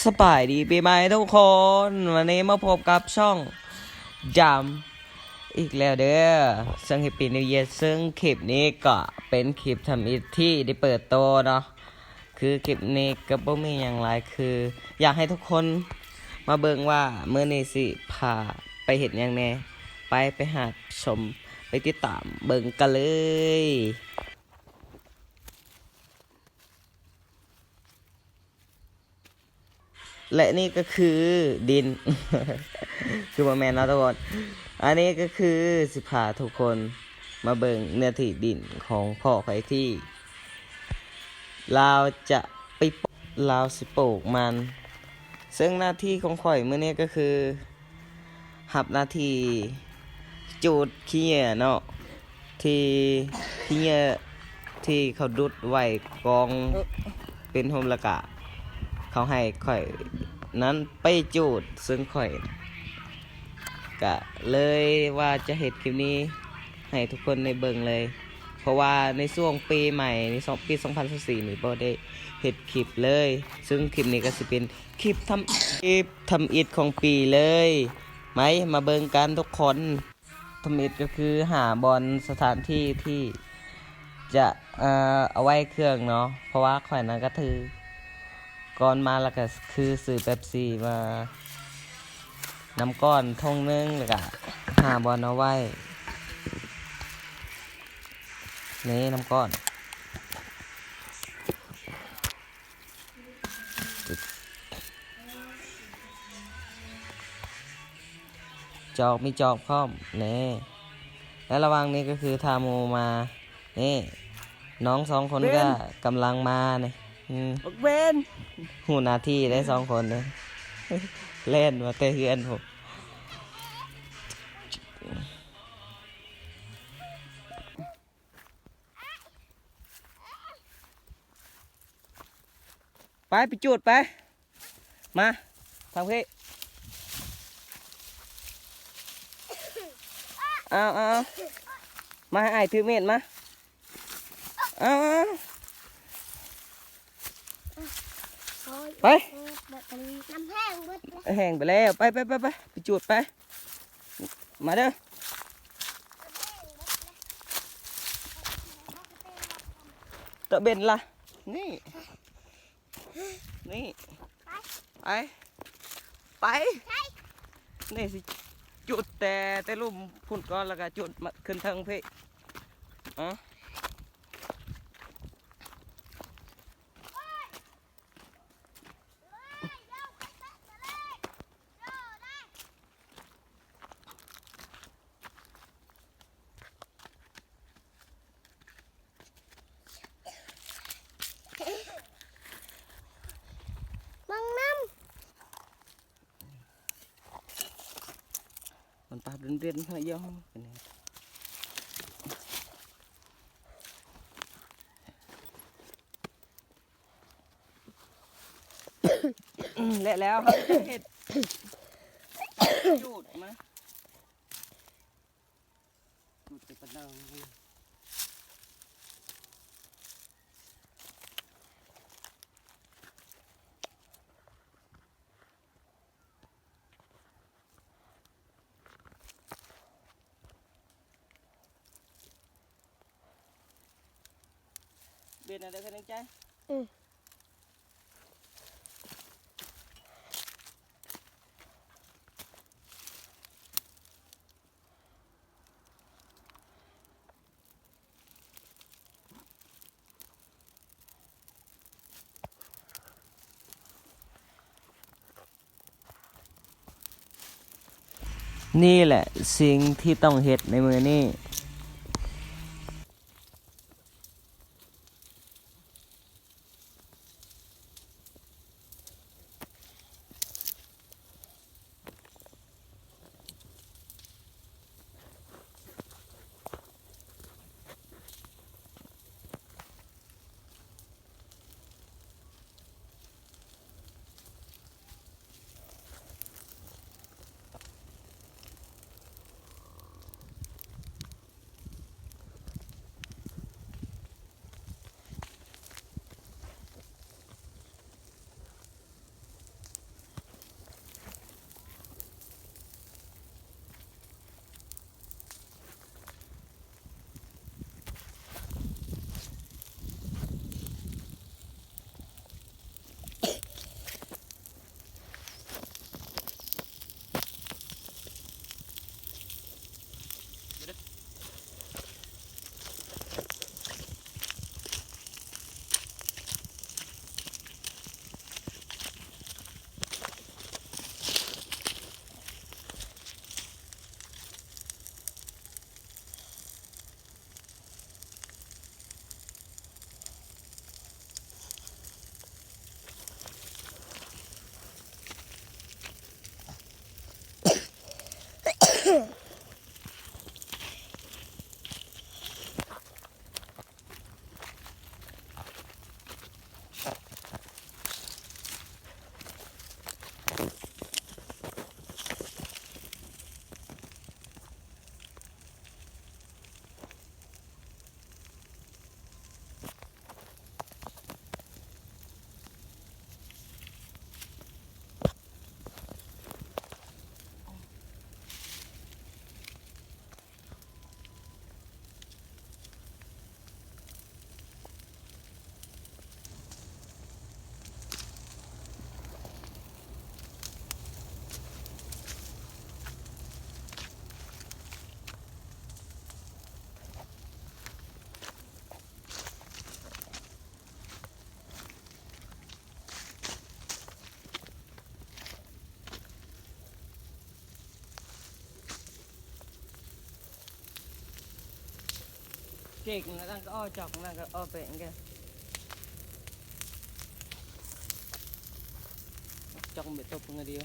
ສະບາຍດີປີໃໝ່ທຸກຄົນ, ວັນນີ້ມາພົບກັບຊ່ອງຈຳອີກແລ້ວເດີ້ ເຊິ່ງ Happy New Year ເຊິ່ງຄລິບນີ້ກໍເປັນຄລິບທຳອິດທີ່ໄດ້ເປີດໂຕເນາະ. ຄືຄລິບນີ້ກໍບໍ່ມີຫຍັງຫຼາຍ ຄືຢາກໃຫ້ທຸກຄົນມາເບິ່ງວ່າມື້ນີ້ຊິພາໄປເຮັດຫຍັງແດ່. ໄປ ໄປຮັບຊົມ ໄປຕິດຕາມເບິ່ງກັນເລີຍ. ແລະນີ້ກໍຄືດິນ ຄືບໍ່ແມ່ນເນາະທຸກຄົນ. ອັນນີ້ກໍຄືຊິພາທຸກຄົນມາເບິ່ງເນື້ອທີ່ດິນຂອງພໍ່ຂ້ອຍທີ່ລາວຈະໄປ ລາວຊິປູກມັນ. ເຊິ່ງໜ້າທີ່ຂອງຂ້ອຍມື້ນີ້ກໍຄື ຮັບໜ້າທີ່ຈູດຂີ້ເຫຍື້ອເນາະ ທີ່ຂີ້ເຫຍື້ອທີ່ເຂົາດຸດໄວ້ກອງເປັນໂຮມ ແລ້ວກະເຂົາໃຫ້ຂ້ອຍນັ້ນໄປຈູດ, ເຊິ່ງຂ້ອຍກະເລີຍວ່າຈະເຮັດຄລິບນີ້ໃຫ້ທຸກຄົນໄດ້ເບິ່ງເລີຍ ເພາະວ່າໃນຊ່ວງປີໃໝ່ ໃນສອງ ປີສອງພັນຊາວສີ່ນີ້ບໍ່ໄດ້ເຮັດຄລິບເລີຍ, ເຊິ່ງຄລິບນີ້ກໍຊິເປັນ ຄລິບທຳ ຄລິບທຳອິດຂອງປີເລີຍ. ໄປ ມາເບິ່ງກັນທຸກຄົນ. ທຳອິດກໍຄືຫາບ່ອນສະຖານທີ່ທີ່ຈະ ເອີ ເອົາໄວ້ເຄື່ອງເນາະ, ເພາະວ່າຂ້ອຍນັ້ນກໍຖື ກ່ອນມາແລ້ວກໍຄືຊື້ເປັບຊີມາ ນ້ຳກ້ອນຖົງໜຶ່ງ ແລ້ວກໍຫາບ່ອນເອົາໄວ້. ນີ້ ນ້ຳກ້ອນ. ຈອກ ມີຈອກພ້ອມ ນີ້. ໃນລະຫວ່າງນີ້ກໍຄືຖ້າໝູ່ມາ ນີ້ ນ້ອງສອງຄົນກໍກຳລັງມານີ້. ອືມ ບັກເວນ ຮູ້ໜ້າທີ່ໄດ້ສອງຄົນນີ້ ແລ່ນມາແຕ່ເຮືອນພຸ້ນ. ໄປ ໄປຈູດໄປ. ມາທາງພີ້. ເອົາ ເອົາ ເອົາ ມາໃຫ້ອ້າຍຖືເມັດມາ. ເອົາ ເອົາ ເອົາ ໄປ. ນ້ຳແຫ້ງເບິດແລ້ວ ແຫ້ງໄປແລ້ວ. ໄປ ໄປ ໄປ ໄປ ໄປຈູດໄປ. ມາເດີ້. ຕະເບັນລະ ນີ້ ນີ້ ໄປ ໄປ ໄປ. ນີ້ຊິຈູດແຕ່ ແຕ່ລຸ່ມພຸ້ນກ່ອນ ແລ້ວກໍຈູດມາຂຶ້ນເທິງພີ້. ອາ ມັງນຳ ມັນປາບເດັ່ນໆ ເຮົາຢອງ ແລະແລ້ວເຮົາຈະເຮັດ ຈູດມາ ຈູດແຕ່ປານນັ້ນ. ເປັນອັນໃດຄືໜຶ່ງໃຈ? ອື. ນີ້ແຫຼະສິ່ງທີ່ຕ້ອງເຮັດໃນມື້ນີ້. ເ ເກັ່ງ ນັ້ນກໍເອົາຈອກ ນັ້ນກໍເອົາໄປແກ ຈອກໄປຕົບເພິ່ນກໍດີ.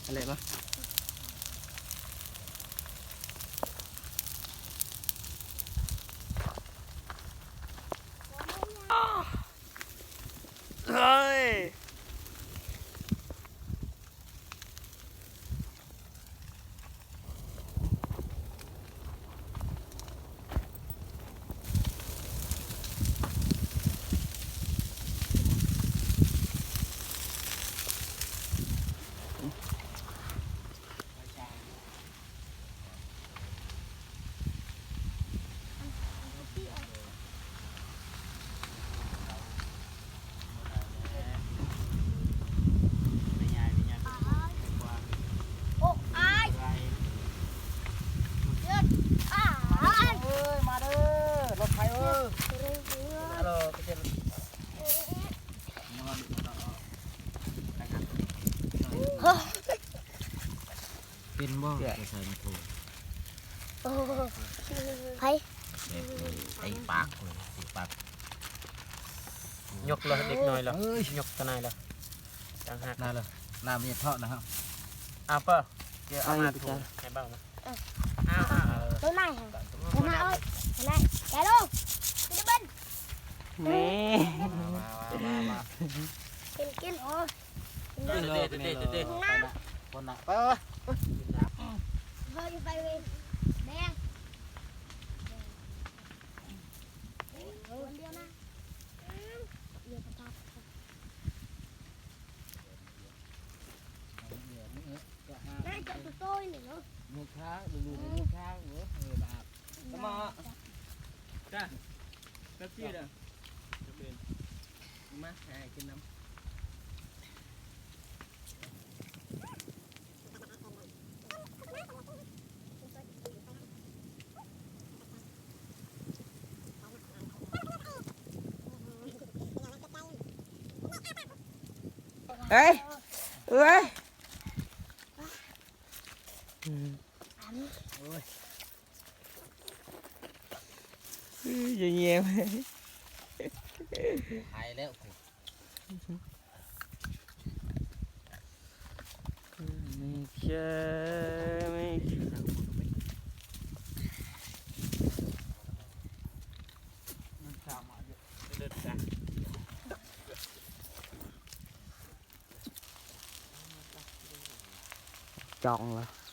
ອັນໃດມາ ເຮີ້ຍ. ເປັນບໍ່? ເຈົ້າ ຈະໃສ່ມາໂທ ໂອ້ ໃຜ? ແບບໄອ້ປາກເລີຍ ຊິປາກ ຍົກລະເດັກນ້ອຍລະ ເອີຍ ຍົກຕາໜ່າຍລະ ຕ່າງຫາກ ໜ້າລະ ນ້ຳມັນຈະເທາະນະ ເອົາ ເປີ ເຈົ້າເອົາມາ ໃຫ້ເບົາມາ ເອີ ເອົາ ເອົາ ໂຕໃນຫັ້ນ ໂຕໃນ ໂອ້ຍ ໂຕໃນ ແກະລົງ ກິນເບິ່ງ ແມ່ ມາ ມາ ມາ ມາ ກິນ ກິນ ໂອ້ຍ ກິນເດີ ເດີ ເດີ ເດີ ກິນນ້ຳ ຄົນນະ ໄປ ໄປ ເຮີ້ຍ ໄປເວີຍ ແດງ ຄົນດຽວນະ ເອີ ເອີ ເອີ ເອີ ເອີ ເອີ ເອີ ນາຈະໂຕໆນີ້ເນາະ ນກທາງ ດູໆ ນກທາງ ເອີ ເອີ ບາບ ສະໝໍ ຈ້າ ເປັບຊີເດີ ມາ ໃຫ້ອ້າຍກິນນຳ. ເອີຍ ເອີຍ ອືມ ໂອ້ຍ ອື ຢ່າແຍງ ຫາຍແລ້ວ ຈ້ອງລະ.